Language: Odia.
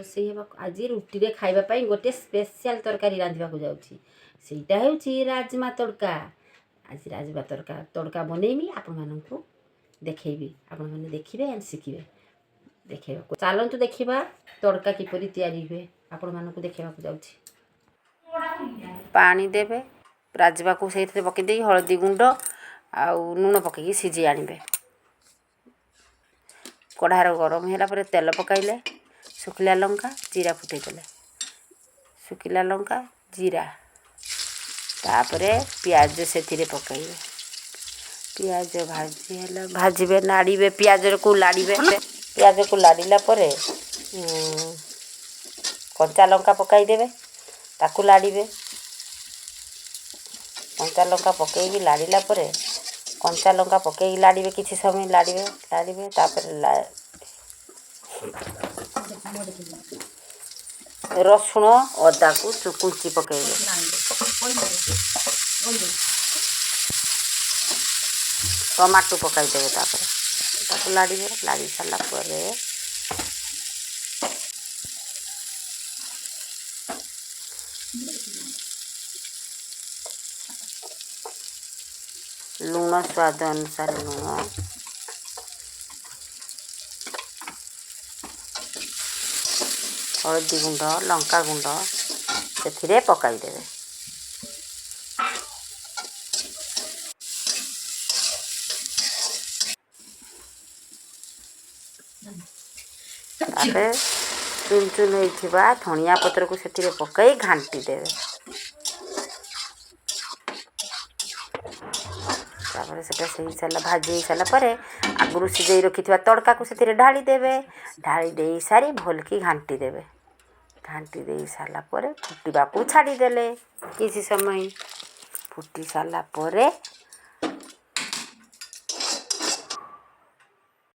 ରୋଷେଇ ହେବ। ଆଜି ରୁଟିରେ ଖାଇବା ପାଇଁ ଗୋଟେ ସ୍ପେଶିଆଲ ତରକାରୀ ରାନ୍ଧିବାକୁ ଯାଉଛି। ସେଇଟା ହେଉଛି ରାଜମା ତଡ଼କା। ଆଜି ରାଜମା ତଡ଼କା ତଡ଼କା ବନେଇବି, ଆପଣମାନଙ୍କୁ ଦେଖେଇବି। ଆପଣମାନେ ଦେଖିବେ ଆଣ୍ଡ ଶିଖିବେ। ଦେଖେଇବାକୁ ଚାଲନ୍ତୁ, ଦେଖିବା ତଡ଼କା କିପରି ତିଆରି ହୁଏ। ଆପଣମାନଙ୍କୁ ଦେଖେଇବାକୁ ଯାଉଛି। ପାଣି ଦେବେ, ରାଜମାକୁ ସେଇଥିରେ ପକେଇ ଦେଇ ହଳଦୀ ଗୁଣ୍ଡ ଆଉ ଲୁଣ ପକେଇକି ସିଝେଇ ଆଣିବେ। କଢ଼ାର ଗରମ ହେଲା ପରେ ତେଲ ପକାଇଲେ, ଶୁଖିଲା ଲଙ୍କା, ଜିରା ଫୁଟେଇ ଦେଲେ। ଶୁଖିଲା ଲଙ୍କା, ଜିରା, ତାପରେ ପିଆଜ ସେଥିରେ ପକାଇବେ। ପିଆଜ ଭାଜି ହେଲା, ଭାଜିବେ, ନାଡ଼ିବେ, ପିଆଜକୁ ଲାଡ଼ିବେ। ପିଆଜକୁ ଲାଡ଼ିଲା ପରେ କଞ୍ଚା ଲଙ୍କା ପକାଇଦେବେ, ତାକୁ ଲାଡ଼ିବେ। କଞ୍ଚା ଲଙ୍କା ପକାଇକି ଲାଡ଼ିଲା ପରେ, କଞ୍ଚା ଲଙ୍କା ପକାଇକି ଲାଡ଼ିବେ, କିଛି ସମୟ ଲାଡ଼ିବେ ଲାଡ଼ିବେ। ତାପରେ ରସୁଣ ଅଦାକୁ କୁଞ୍ଚି ପକାଇବେ। ଟମାଟୋ ପକାଇଦେବେ। ତାପରେ ତାକୁ ଲାଡ଼ିବେ। ଲାଡ଼ି ସାରିଲା ପରେ ଲୁଣ, ସ୍ୱାଦ ଅନୁସାରେ ଲୁଣ, ହଳଦୀ ଗୁଣ୍ଡ, ଲଙ୍କା ଗୁଣ୍ଡ ସେଥିରେ ପକାଇଦେବେ। ତାପରେ ଚୁନ ଚୁନ ହେଇଥିବା ଧନିଆ ପତ୍ରକୁ ସେଥିରେ ପକାଇ ଘାଣ୍ଟି ଦେବେ। ତାପରେ ସେଟା ହେଇସାରିଲା, ଭାଜି ହେଇସାରିଲା ପରେ ଆଗରୁ ସିଝେଇ ରଖିଥିବା ତଡ଼କାକୁ ସେଥିରେ ଢାଳି ଦେବେ। ଢାଳି ଦେଇ ସାରି ଭଲକି ଘାଣ୍ଟି ଦେବେ। ଘାଣ୍ଟି ଦେଇ ସାରିଲା ପରେ ଫୁଟିବାକୁ ଛାଡ଼ିଦେଲେ କିଛି ସମୟ। ଫୁଟି ସାରିଲା ପରେ